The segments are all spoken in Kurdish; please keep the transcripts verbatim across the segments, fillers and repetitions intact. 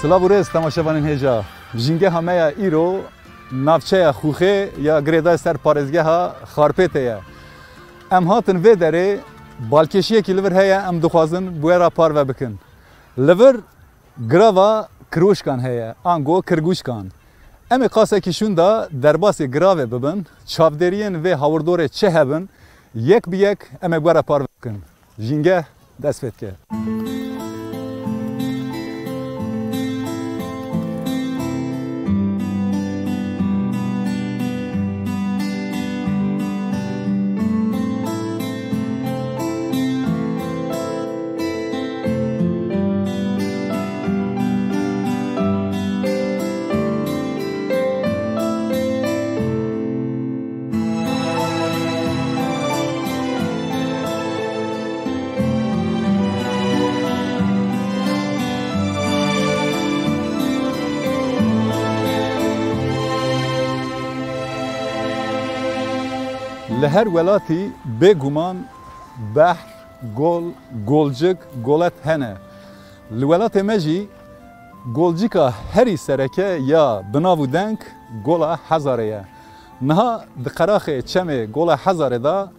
Lav û rêz temaşevanên hêja. Jîngeha me ya îro navçeya Xûxê ya girêdayî ser parêzgeha Xarpêtê ye. Em hatin vê derê, balkêşiyekî li vir heye, em dixwazin bi we re parve bikin. Li vir girava Kirûşkan heye, ango Kirgûşkan. Em ê qasekî şûnda derbasê giravê bibin, çavdêriyên vê hawirdorê çi hebin, yek bi yek em ê bi we re parve bikin. Jîngeh dest pê dike. Li her welatî bêguman behr, gol, golcik, golet hene. Li welatê me jî golcika herî sereke ya bi nav û deng Gola Hezarê ye. Niha di qeraxê çemê Gola Hezarê de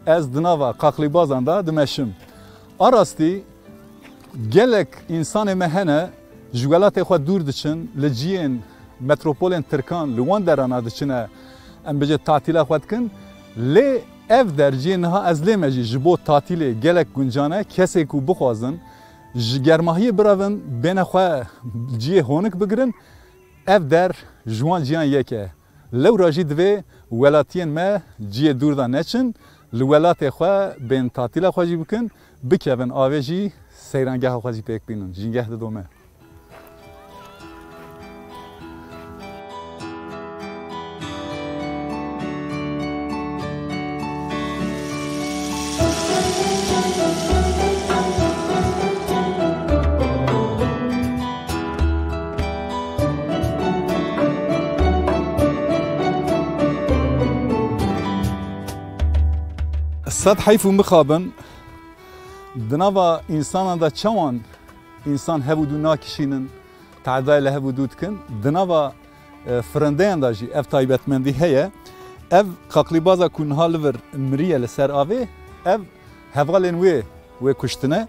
ez di nava qaqlîbazan de dimeşim. A rastî gelek însanê me hene ji welatê xwe dûr diçin, li ciyên metropolên tirkan li wan derana diçine, em bêje tatîla xwe dikin. Lê ev der ciyê niha ez lê me jî ji bo tatîlê gelek guncan e, kesê ku bixwazin ji germahiyê birevin, bêne xwe ciyê honik bigirin, ev der ji wan ciyan yek e. Lewra jî divê welatiyên me ciyê dûr de neçin, li welatê xwe bên tatîla xwe jî bikin, bikevin avê jî seyrangeha xwe jî pêk bînin. Jîngeh didome. Sed heyf û mixabin, di nava însanan de çawan însan hev û dû nakişînin, teedayê li hev û dû dikin. Di nava, e, firindeyan de jî ev taybetmendî heye. Ev qaqlîbaza ku niha li vir miriye li ser avê, ev hevalên wê, wê kuştine.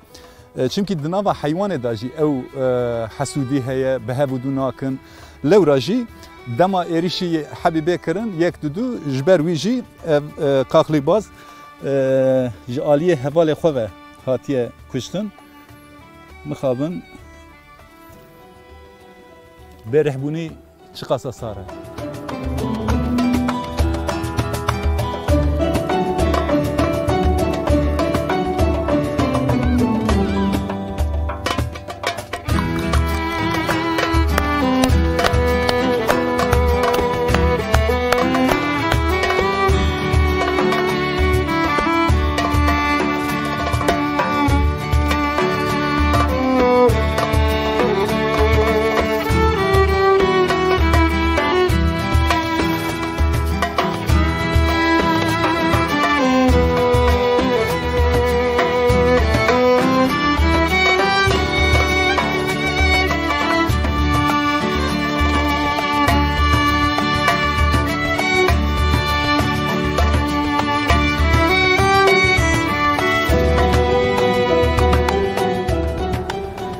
E, çimkî di nava heywanê de jî ew, e, hesûdî heye, bi hev û dû nakin. Lewra jî dema êrîşî hebî bê kirin, yek didû, ji ber wî jî ev, e, qaqlîbaz, e, ji aliyê hevalê xwe ve hatiye kuştin. Mixabin bêrihbûnî çiqasa sar e.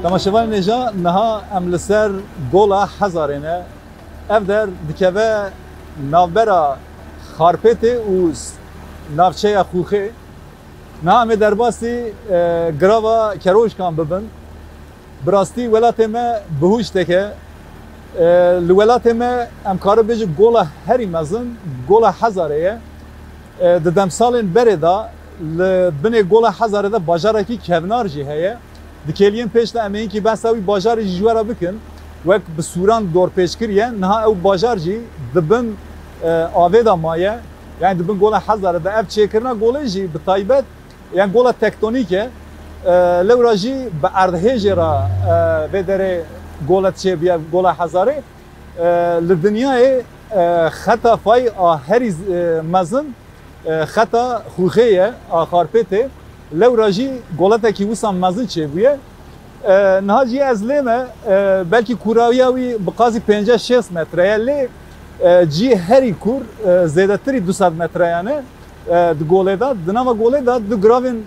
Temaşevanên hêja, niha em li ser Gola Hezarê ne. Ev der dikeve navbera Xarpêtê û s-, navçeya Xûxê. Niha em ê derbasî, e, girava Keroşkan bibin. Bi rastî welatê me bihuştek e. E, li welatê me em karin bêjin gola herî mezin, Gola Hezarê ye. E, di demsalên berê de li binê Gola Hezarê de bajarekî kevnar jî heye. Di kêliyên pêş de em ê hinkî behsa wî bajarê jî ji we re bikin. Wek bi sûran dorpêç kiriye, niha ew bajar jî di bin, e, avê de maye. Yani di bin Gola Hezarê de ev çêkirina golê jî bi taybet, yani gola tektonîk e. E, lewra jî bi erdhêjê re, e, vê derê gola çêbûye, Gola Hezarê. E, li dinyayê, e, xeta fay a herî, e, mezin, e, xeta Xûxê ye, a Xarpêtê. Lewra jî goletekî wisa mezin çêbûye. E, niha cî ez lê me, e, belkî kûrawiya wî bi qasî pênceh şêst metre ye, lê, e, cî herî kûr, e, zêdetirî du sed metreyan e, e, di golê de. Di nava golê de du giravên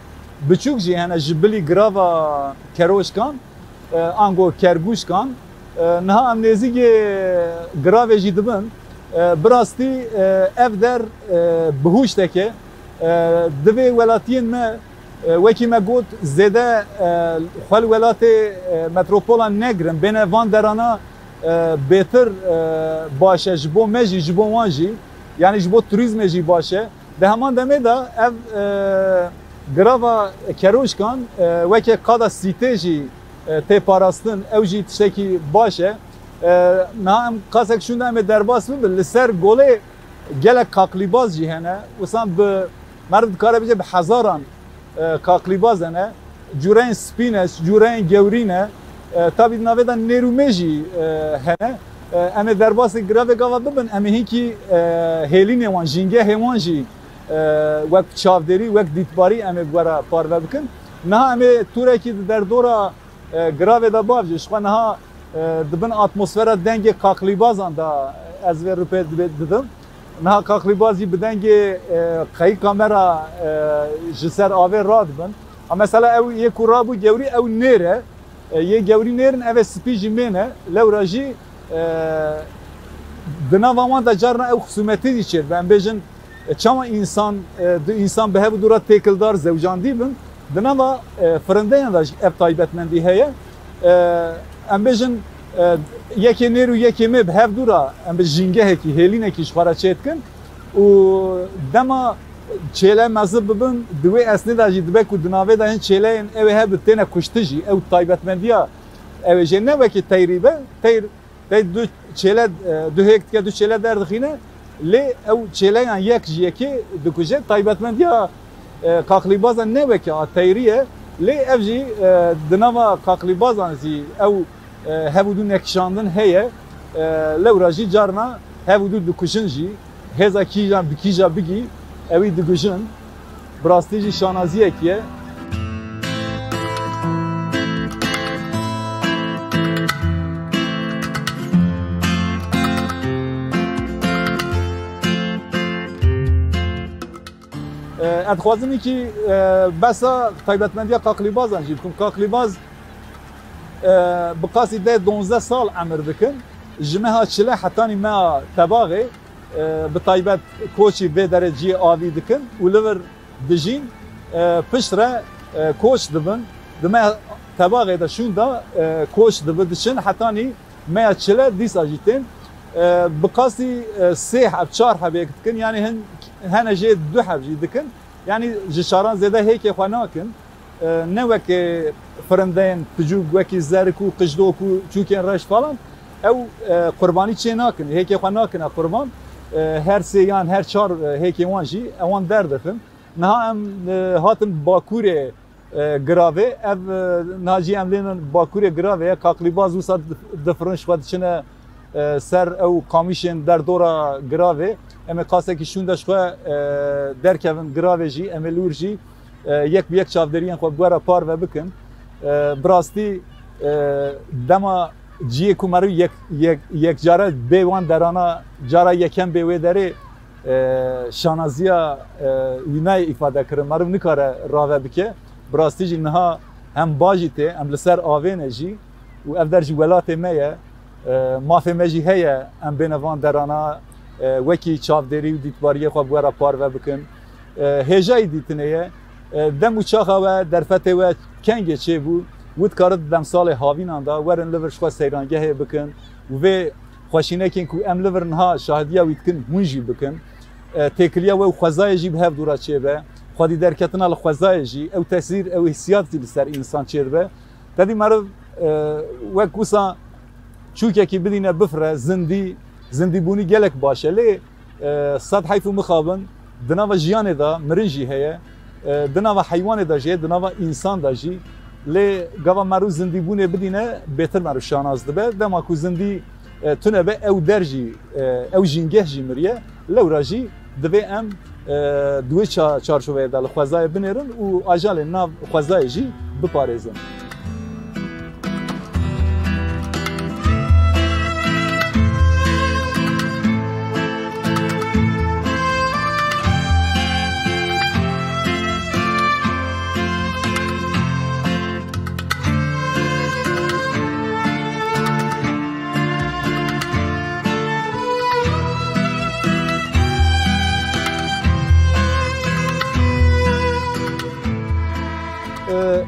biçûk jî hene ji bilî girava Keroşkan, e, ango Kergûşkan. E, niha em nêzîkê giravê jî dibin. E, bi rastî, e, ev der, e, bihuştek e. E, divê welatiyên me, e, wekî me got, zêde, e, xwe li welatê, e, metropolan negirin, bêne van derana, e, bêtir, e, baş e ji bo me jî, ji bo wan jî, yanî ji bo turîzmê jî baş e. Di heman demê de ev, e, girava Keroşkan, e, weke qada sîtê jî, e, tê parastin, ew jî tiştekî baş e. E, niha em qasek şûnde em ê derbas bibin, li ser golê gelek kaqlîbaz jî hene. Wisa bi meriv dikare bêje bi hezaran, e, kaqlîbaz hene. Cûreyên spî ne, cûreyên gewrî ne. E, tabî di navê de nêr û mê jî, e, hene. E, em ê derbasê giravê gava bibin, em ê hinkî, e, hêlînê wan, jîngehê wan jî, e, wek çavdêrî, wek dîtbarî em ê bi we re parve bikin. Niha em ê tûrekî di derdora, e, giravê de bavêjin. Ji xwe niha, e, di bin atmosfera dengê kaqlîbazan de ez vê rûpê dibe-, didim. Niha kaqlîbaz jî bi dengê, e, qeyî kamera, e, ji ser avê radibin. Ha, mesela ew yê ku rabû gewrî, ew nêr e. E, yê gewrî nêr in, ev ê spî jî mêne. Lewra jî, e, di nava wan de carna ew xisûmetî jî çêdibe. Em bêjin, e, çawa însan, e, du însan bi hev û dû re têkildar zewcandî bin? Di nava, e, firindeyan de jî ev taybetmendî heye. E, em bêjin, e, yekê nêr û yekê mê bi hev dû re em bi jîngehekî, hêlînekî ji xwe re çêdikin û dema çêle mezin bibin, di wê esnê de jî dibe ku di navê de hin çêleyên ew ê hebin têne kuştin jî, ew taybetmendiya ew ê jê ne wekî teyrî be, teyr Tey du çêle, e, du hêk dike, du çêle derdixîne, lê ew çêleyan yek ji yekê dikuje. Taybetmendiya, e, kaqlîbazan ne weke a teyrî ye, lê ev jî, e, di nava kaqlîbazan zî ew, e, hev û du nekişandin heye. E, lewra jî carna hev û du dikujin jî, hêza kîjan bi kîja bigî, ewî digujin. Bi rastî jî şanaziyekî ye. E, ez dixwazim kî, e, behsa taybetmendiya kaqlîbazan jî bikim. Kaqlîbaz, e, bi qasî deh donzdeh sal emir dikin. Ji meha çile hetanî meha tebaxê, e, bi taybet koçî vê derê cihê avî dikin û li vir dijîn, e, piştre, e, koç dibin. Di me tebaxê de şûn de, e, koç dibi diçin hetanî meya çile dîsa jî tên. E, bi qasî, e, sê heb, çar hebêk dikin, yanî hin-, hene jê du heb jî dikin. Yanî ji çaran zêde hêkê xwe nakin. E, ne wekê firindeyên picûk, wekî zerik û qijlok û çûkên reş falan, ew, e, qurbanî çê nakin, hêkê xwe nakine qurban. E, her sê yan her çar, e, hêkê wan jî ewan derdixin. Niha em, e, hatin bakurê, e, giravê. Ev, e, niha jî em lênin bakurê giravê ye. Kaqlîbaz wisa dif-, difirin, ji xwe diçine, e, ser ew qamîşên derdora giravê. Em ê qasekî şûnde ji xwe, e, derkevin giravê jî, em ê li wir jî, e, yek bi yek çavdêriyên xwe bi we re parve bikin. E, bi rastî, e, dema cihê ku meriv yek, yek, yekcare bê wan derana cara yekem bê wê derê, e, şanaziya, e, wî nayê îfade kirin. Meriv nikare rave bike. Bi rastî jî niha hem bajî tê, em li ser avê ne jî û ev der jî welatê me ye. E, mafê me jî heye em bêne van derana, e, wekî çavdêrî û dîtbariyê xwe bi we re parve bikin. E, hêjayî dîtinê ye. E, dem û çaxa we, derfetê we kengê çêbû, wî dikarit di demsalê havînan de werin li vir ji xwe seyrangehê bikin û vê xweşînekên ku em li vir niha şahidiya wî dikin, hûn jî bikin. E, têkiliya we û xwezayê jî bi hev dû re çêbe. Xwedî derketina li xwezayê jî, ew tesîr, ew hîsiyat jî li ser însan çêdibe. Tedî meriv, e, wek wisa çûkekî bidîne bifire, zindî, zindîbûnî gelek baş e. Lê, e, sed heyf û mixabin, di nava jiyanê de mirin jî heye, e, di nava heywanê de jî, di nava însan de jî. Lê gava meriv zindîbûnê bidîne, bêtir meriv şanaz dibe. Dema ku zindî, e, tune be, ew der jî, e, ew jîngeh jî miriye. Lewra jî divê em, e, di wê ça-, çarçoveyê de li xwezayê binêrin û ajalên nav xwezayê jî biparêzin.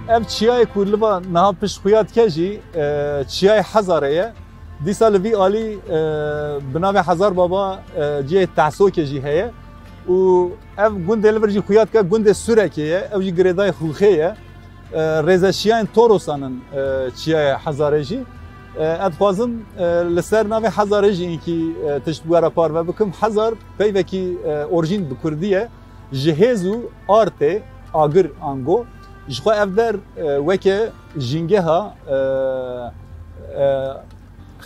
Ev çiyayê ku li va niha pişt xuya dike jî, e, çiyayê Hezarê ye. Dîsa li vî alî, e, bi navê Hezar Baba, e, cihê Tehsokê jî heye. Û ev gundê li vir jî xuya dike, gundê Sûrekê ye. Ew jî girêdayê Xûxê ye. E, rêzeşiyayên Torosan in, e, çiyayê Hezarê jî. E, ez dixwazim, e, li ser navê Hezarê jî înkî, e, tişt bi we re parve bikim. Hezar peyvekî, e, orjîn bi kurdî ye. Ji hêz û artê, agir ango, ji xwe ev der, e, weke jîngeha, e, e,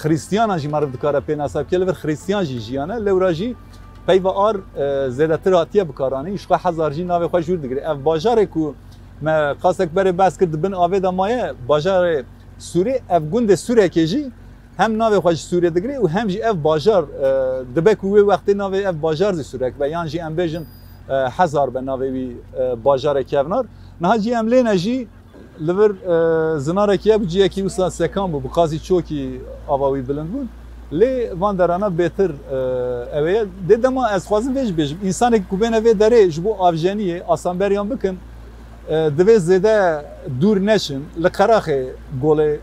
Xrîstiyanan jî meriv dikare pênase bike, li vir Xrîstiyan jî jiyane, lewra jî peyva ar, e, zêdetir hatiye bikaranîn, ji xwe Hezar jî navê xwe ji wir digire. Ev bajarê ku me qasek berê behs kir di bin avê de maye, bajarê Sûrê, ev gundê Sûrekê jî hem navê xwe ji Sûrê digire û hem jî ev bajar, e, dibe ku wê wextê navê ev bajar zî Sûrek be, yan jî em bêjin, e, Hezar be navê wî, e, bajarê kevnar. Niha jî em lêne jî li vir, e, zinarekî hebû, cihekî wisa sekan bû, bi qasî çokî ava wî bilind bûn. Lê van derana bêtir, e, ew ê ye. Dê dema ez xwazim vê jî bêjim. Însanekî ku bêne vê derê ji bo avjeniyê asamberiyan bikin, e, divê zêde dûr neçin. Li qeraxê golê,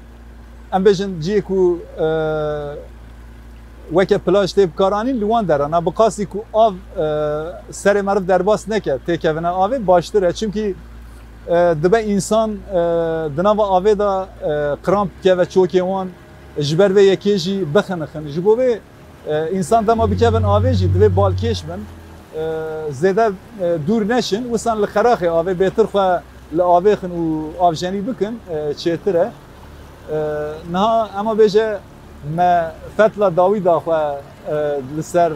em bêjin cihê ku, e, weke plaj tê bikaranîn, li wan derana, bi qasî ku av, e, serê meriv derbas neke, têkevine avê, baştir e. Çimkî, e, dibe însan, e, di nava avê de, e, qramp bikeve çokê wan, ji ber vê yekê jî bixinixin. Ji bo vê, e, însan dema bikevin avê jî divê balkêş bin, e, zêde, e, dûr neçin, wisan li qeraxê avê bêtir xwe li avê xin û avjenî bikin, e, çêtir e. E, niha ema bêje me fetla dawî da xwe, e, li ser, e,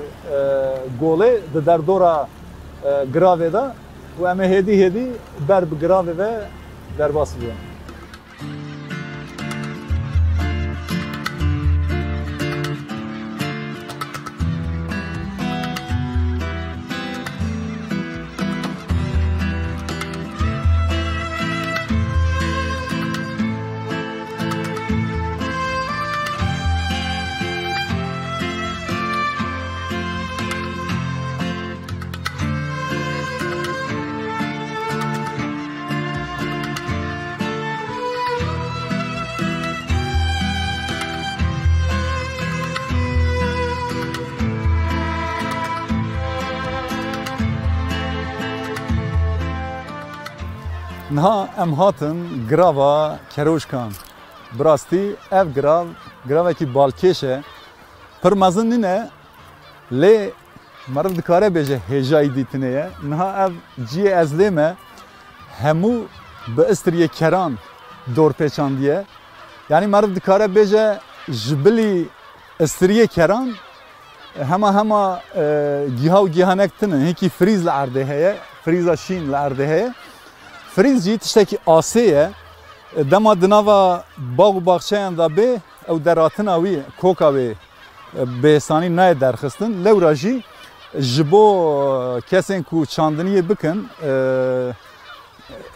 golê di derdora, e, giravê de û em ê hêdî hêdî ber bi giravê ve derbas bibin. Niha em hatin girava Kerojkan. Bi rastî ev girav, giravekî balkêş e. Pir mezin nîne, lê meriv dikare bêje hêjayî dîtinê ye. Niha ev cihê ez lê me hemû bi istriyê keran dorpêçandiye. Yanî meriv dikare bêje ji bilî istriyê keran hema hema, e, giha û gihanek tune. Hêkî frîz li erdê heye, frîza şîn li erdê heye. Frîz jî tiştekî asê ye. E, dema di nava bax û baxçeyan de bê, ew derhatina wî, koka wê, e, bi hêsanî nayê derxistin. Lewra jî ji bo, e, kesên ku çandiniyê bikin, e,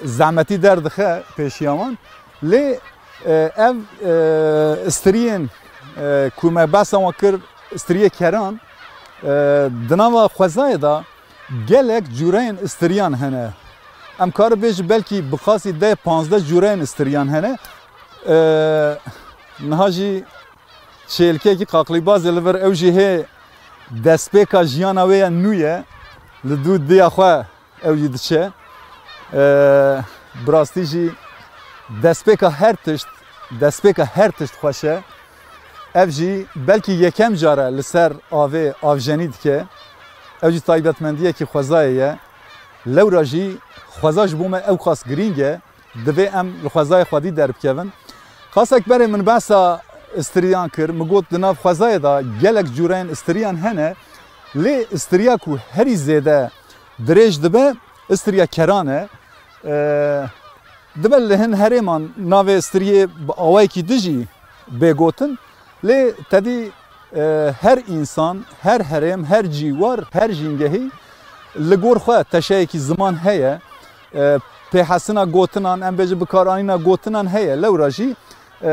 zehmetî derdixe pêşiya wan. Lê, e, ev, e, striyên, e, ku me behsa wan kir, striyê keran, e, di nava xwezayê de gelek cûreyên striyan hene. Em karibêjin belkî bi qasî deh panzdeh cûreyên striyan hene. E, niha jî çêlikekî qaqlîbazê li vir, ew jî hê destpêka jiyana wê ya nû ye. Li dû diya xwe ew jî diçe. Ee, bi rastî jî destpêka her tişt, destpêka her tişt xweş e. Ev jî belkî yekem car e li ser avê avjenî dike. Ew jî taybetmendiyekî xwezayê ye. Lewra jî xweza ji bo me ewqas girîng e. Divê em li xwezayê xwedî derbikevin. Qasek berê min behsa striyan kir. Min got, di nav xwezayê de gelek cûreyên striyan hene. Lê striya ku herî zêde dirêj dibe, striya keran e. Ee, dibe li hin herêman navê striyê bi awayekî din jî bê gotin. Lê tedî, e, her însan, her herêm, her cîwar, her jîngehî li gor xwe teşeyekî ziman heye. E, pêhesina gotinan, em bêjin bikaranîna gotinan heye. Lewra jî, e,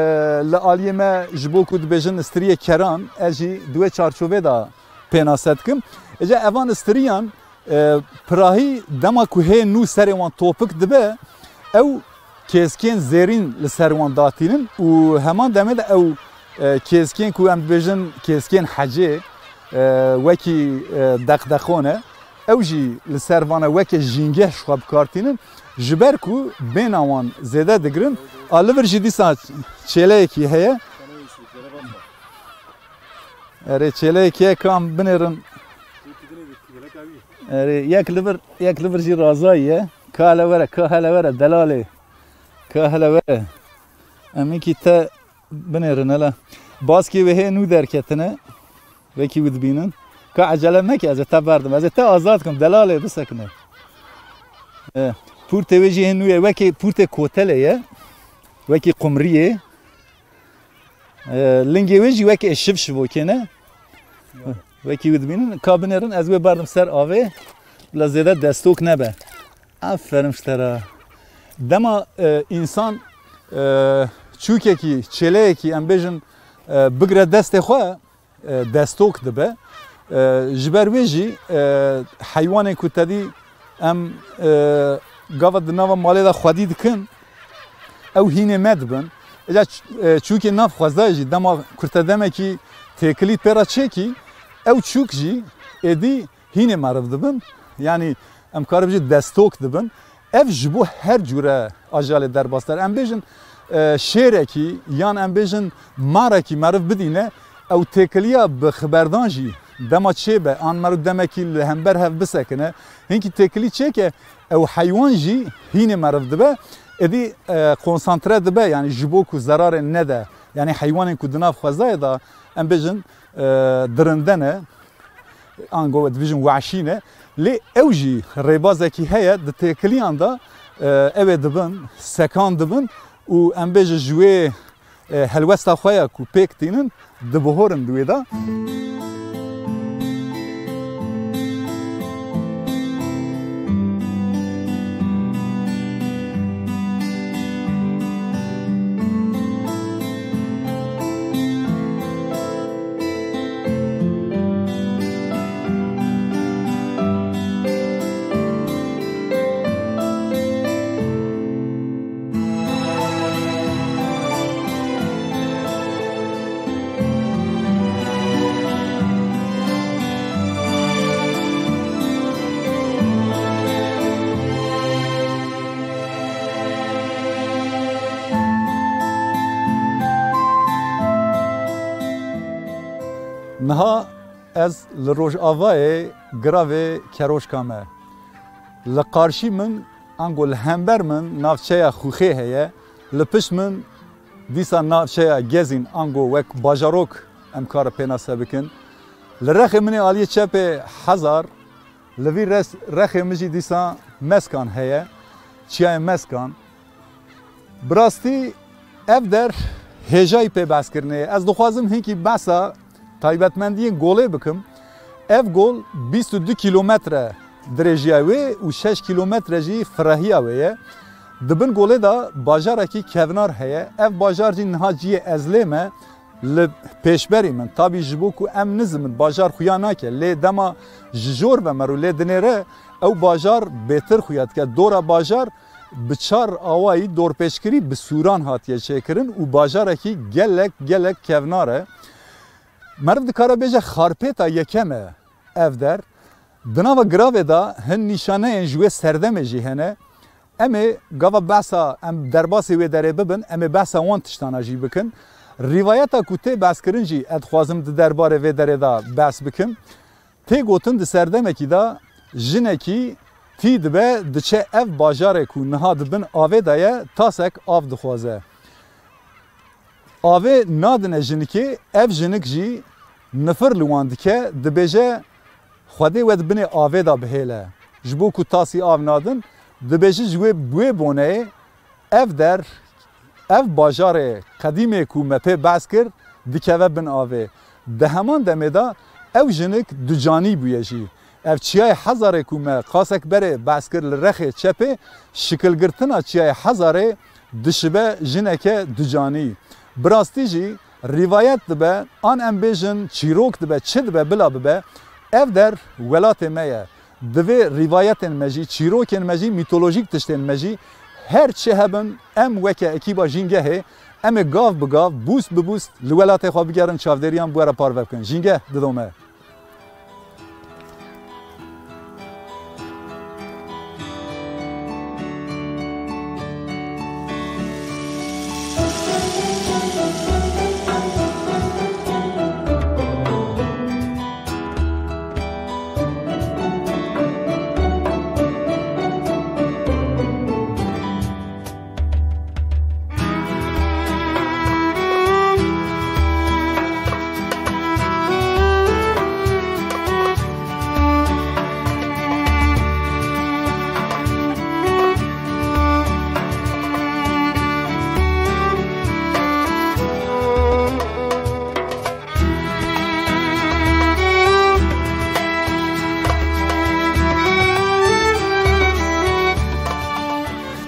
li aliyê me ji bo ku dibêjin striyê keran, ez jî di wê çarçovê de pênase dikim. Êca evan striyan, e, pirahî dema ku hê nû serê wan topik dibe, ew Kêskên zêrîn li ser wan datînin û heman demê de ew, e, kêskên ku em dibêjin kêskên hecê, e, wekî, e, deqdeqo ne. Ew jî li ser vana weke jîngeh ji xwe bi kar tînin. Ji ber ku bêhna wan zêde digirin, a li vir jî dîsa çêleyekî heye. Erê, çêleyekî ye, kam binêrin. Erê, yek li vir, yek li vir jî razayî ye. Ka hele were, ka hele were, delalê. Ka hele were. Em hinkî te binêrin hele. Baskê wê hê nû derketine. Wekî wî dibînin. Ka ecele meke, ez ê te berdim. Ez ê te azad kim, delalê bisekine. E, pûrtê wê jî hê nû ye. Wekî pûrtê kotelê ye. Wekî qumriyê. E, lingê wê jî wekî şiv şivokê ne. Wekî wî dibînin. Ka binêrin, ez wê berdim ser avê. Bila zêde destok nebe. Aferin ji te re. Dema, e, însan, e, çûkekî, çêleyekî, em bêjin, e, bigire destê xwe, e, destok dibe. E, ji ber wê jî, e, heywanên ku te dî em, e, gava di nava malê de xwedî dikin, ew hînê me dibin. Îca ç-, e, çûkê nav xwezayê jî dema kurtedemekî têkilî pê re çêkî, ew çûk jî êdî hînê meriv dibin. Yanî em karibijî destok dibin. Ev ji bo her cûre ajalê derbas der. Em bêjin, e, şêrekî yan em bêjin marekî meriv bidîne, ew têkiliya bi xiberdan jî dema çêbe, an meriv demekî li hember hev bisekine, hinkî têkilî çêke, ew heywan jî hînê meriv dibe, êdî, e, konsantre dibe, yanî ji bo ku zerarê nede. Yanî heywanên ku di nav xwezayê de, em bêjin, e, dirinde ne, ango dibêjin weşî ne, lê ew jî rêbazekî heye, di têkiliyan de, e, ew ê dibin, sekan dibin û em bêjin ji wê, e, helwesta xwe ya ku pêk tînin, dibihorin di wê de. Niha ez li rojavayê giravê Keroşka me. Li qarşî min, ango li hember min navçeya Xûxê heye. Li pişt min dîsa navçeya Gezîn, ango wek bajarok em kare pênase bikin. Li rexê min ê aliyê çepê Hezar, li vî res-, rexê min jî dîsa Meskan heye, çiyayê Meskan. Bi rastî ev der hêjayî pê behskirinê ye. Ez dixwazim hinkî behsa taybetmendiyên golê bikim. Ev gol bîst û du kîlometre dirêjiya wê û şeş kîlometre jî firehiya wê ye. Di bin golê de bajarekî kevnar heye. Ev bajar jî niha cihê ez lê me. Li pêşberî min, tabî ji bo ku em nizimin, bajar xuya nake, lê dema ji jor ve mero lê dinêre, ew bajar bêtir xuya dike. Dora bajar bi çar awayî dorpêçkirî bi sûran hatiye çêkirin û bajarekî gelek, gelek kevnar e. Meriv dikare bêje xarpêta yekem e ev der. Di nava giravê de hin nîşaneyên ji wê serdemê jî hene. Em ê gava behsa em derbasî wê derê bibin, em ê behsa wan tiştana jî bikin. Rîvayeta ku tê behskirin jî ez dixwazim di derbarê vê derê de behs bikim. Tê gotin di serdemekî de jinekî tî dibe, diçe ev bajarê ku niha di bin avê de ye, tasek av dixwaze. Avê nadine jinikê, ev jinik jî nifir li wan dike, dibêje, Xwedê we di binê avê de bihêle. Ji bo ku tasî av nadin, dibêje ji wê, bi wê boneyê ev der, ev bajarê qedîmê ku me pê behs kir, dikeve bin avê. Di heman demê de ew jinik ducanî bûye jî. Ev çiyayê Hezarê ku me qasek berê behs kir li rexê çepê, şikilgirtina çiyayê Hezarê dişibe jineke ducanî. Bi rastî jî rîvayet dibe, an em bêjin çîrok dibe, çi dibe bila bibe, ev der welatê me ye. Divê rîvayetên me jî, çîrokên me jî, mîtolojîk tiştên me jî Her çi hebin, em weke ekîba Jîngehê, em ê gav bi gav, bûst bi bûst li welatê xwe bigerin, çavdêriyan bi we re parve bikin. Jîngeh didome.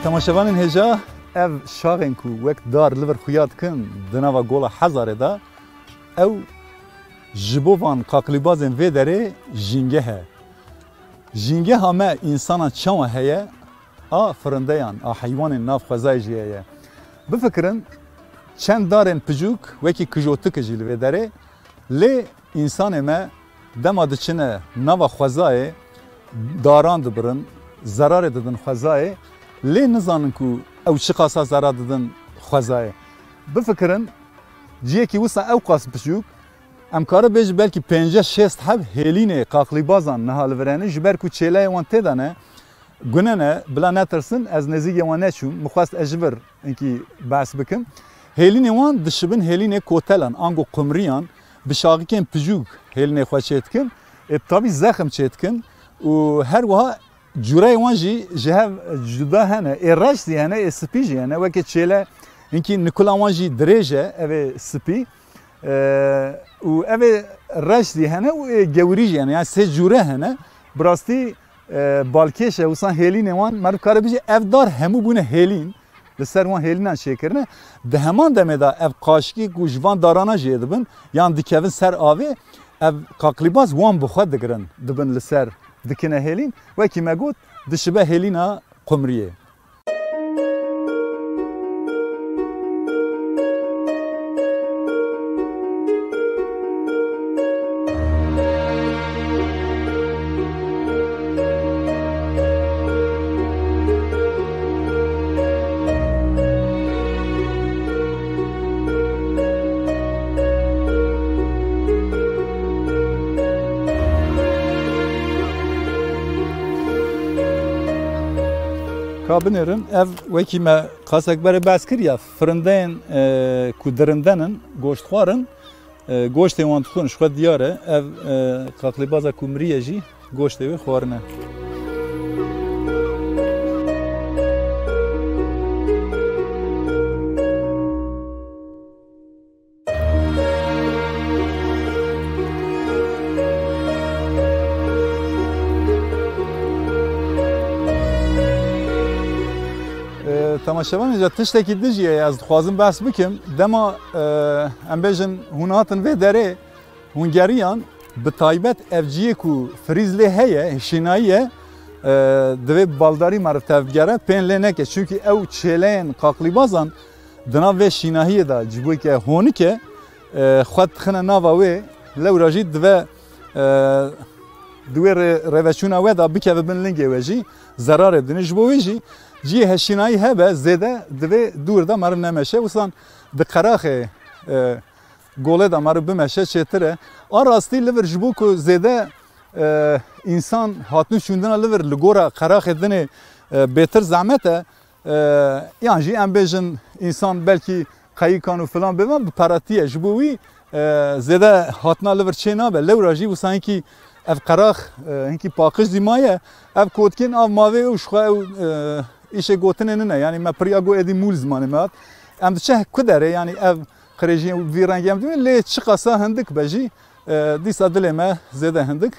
Temaşevanên hêja, ev şaxên ku wek dar li vir xuya dikin di nava Gola Hezarê de, ew ji bo van qaqlîbazên vê derê jîngeh e. Jîngeha me însanan çawa heye? A firindeyan, a heywanên nav xwezayê jî heye. Bifikirin, çend darên picûk wekî kijotike jî li vê derê, lê însanê me dema diçine nava xwezayê, daran dibirin, zerarê didin xwezayê, lê nizanin ku ew çiqasa zerar didin xwezayê. Bifikirin, ciyekî wisa ew qas picûk, em kare bêjin belkî pênceh şêst heb hêlînê qaqlîbazan niha li vir hene, ji ber ku çêleyê wan tê de ne, gune ne, bila netirsin, ez nêzîkê wan neçûm, min xwest ez ji vir hinkî behs bikim. Hêlînê wan dişibin hêlînê kotelan, ango qumriyan, bi şaxikên picûk hêlînê xwe çêdikin. Ê, tabî zexm çêdikin û her wiha cûreyê wan jî ji hev cuda hene. Ê reş zî hene, ê spî jî hene. Weke çêle hinkî nikula wan jî dirêj e, ev ê spî. Ê, û ev ê reş zî hene û ê gewirî jî hene. Yani sê cûre hene. Bi rastî, e, balkêş e, wisa hêlînê wan, meriv kare bêje, ev dar hemû bûne hêlîn, li ser wan hêlînan çêkirine. Di heman demê de ev qaşikî ku ji van darana jê dibin, yan dikevin ser avê, ev qaqlîbaz wan bi xwe digirin, dibin li ser, dikine hêlîn. Wekî me got, dişibe hêlîna qumriyê. Ka binêrin, ev wekî me qasek berê behs kiriye, firindeyên, e, ku dirinde nin, goştxwar in, e, goştê wan dixwin, ji xwe diyar e. Ev, e, qaqlîbaza ku miriye jî goştê wê xwarine. E, temaşevanê, ca tiştekî din jî heye, ez dixwazim behs bikim. Dema, e, em bêjin hûn hatin vê derê, hûn geriyan, bi taybet ev cihê ku frîz lê heye, şînayî ye, e, divê bi baldarî meriv tevbigere, pên lê neke. Çimkî ew çêleyên qaqlîbazan di nav vê şînahiyê de, ji bo ke honik e, e, xwe dixine nava wê, lewra jî divê, e, di wê rê-, rêveçûna we de bikeve bin lingê we jî zerarê bidine. Ji bo wê jî cihê heşînayî hebe, zêde divê dûr de meriv nemeşe. Wisan di qeraxê, e, golê de meriv bimeşe çêtir e. A rastî li vir ji bo ku zêde, e, însan hatin û şûndina li vir li gora qeraxê dinê, e, bêtir zehmet e. E, yan jî em bêjin însan belkî qeyikan û filan bêvan bi peratiye. Ji bo wî, e, zêde hatina li vir çê nabe. Lewra jî wisa hinkî ev qerax, e, hinkî paqij zî maye. Ev kotkên av mavê û ji xwe ew, e, îşê gotinê nine. Yanî me piriya got êdî mûl zimanê me hat. Em diçe ku derê, yanî ev qirêjiyên vî rengî em dibînin, lê çiqasa hindik be jî, e, dîsa dilê me zêde hindik,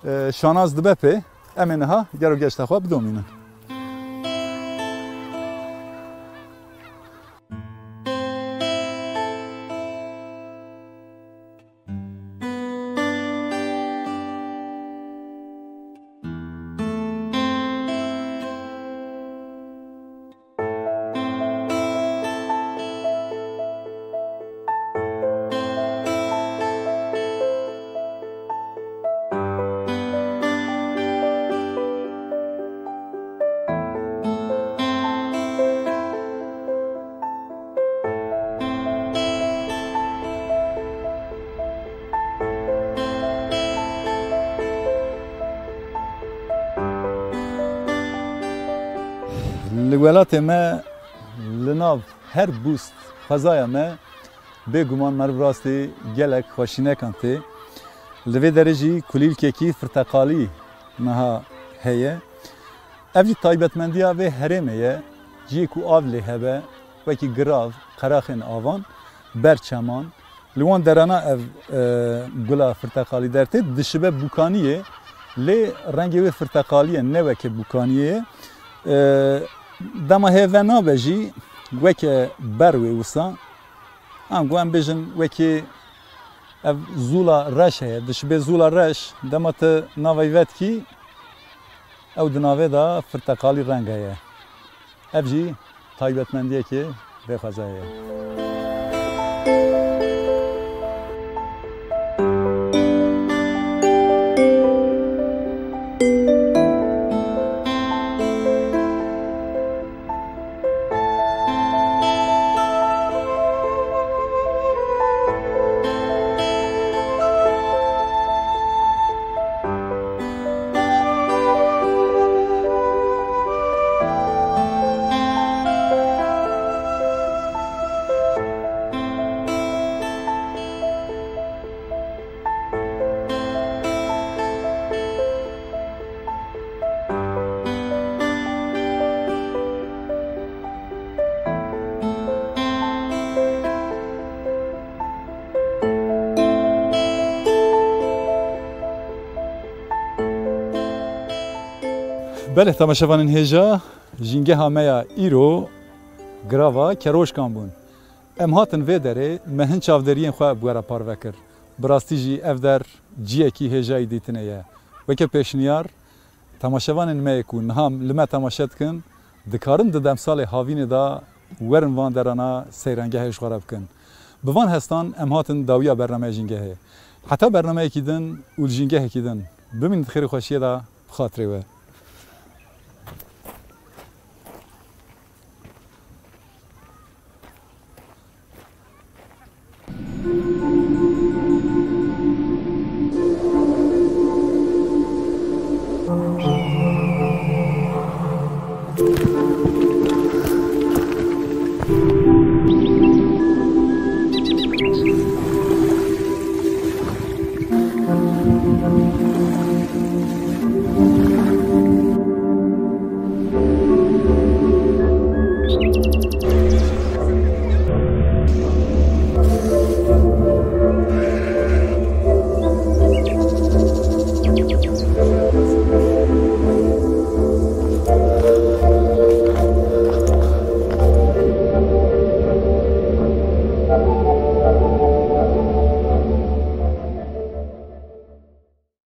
e, şanaz dibe pê. Em ê niha gero geşta xwe bidomînin. Welatê me li nav her bûst xwezaya me bêguman meriv rastî gelek xweşînekan tê. Li vê derê jî kulîlkekî firteqalî niha heye. Ev jî taybetmendiya vê herêmê ye. Ciyê ku av lê hebe, wekî girav, qeraxên avan, ber çeman. Li wan derana ev, e, gula firteqalî dertê, dişibe bûkaniyê, lê rengê wê firteqalî ye, ne weke bûkaniyê ye. E, dema hê venabe jî weke berwê wisa. Ango em bêjin wekî ev zûla reş heye, dişibê zûla reş, dema tu navê vedikî, ew di navê de firteqalî reng heye. Ev jî taybetmendiyekê vê xwezayê ye. Belê, temaşevanên hêja, jîngeha me ya îro girava Keroşkan bûn. Em hatin vê derê, me hin çavderiyên xwe bi we re parve kir. Bi rastî jî ev der ciyekî hêjayî dîtinê ye. Weke pêşniyar, temaşevanên me yê ku niha li me temaşe dikin, dikarin di demsalê havînê de werin van derana seyrangehê ji xwe re bikin. Bi van hestan em hatin dawiya bernameya jîngehê. Heta bernameyekî din û li jîngehekî din, bimînin di xêr û xweşiyê de, bi xatirê we.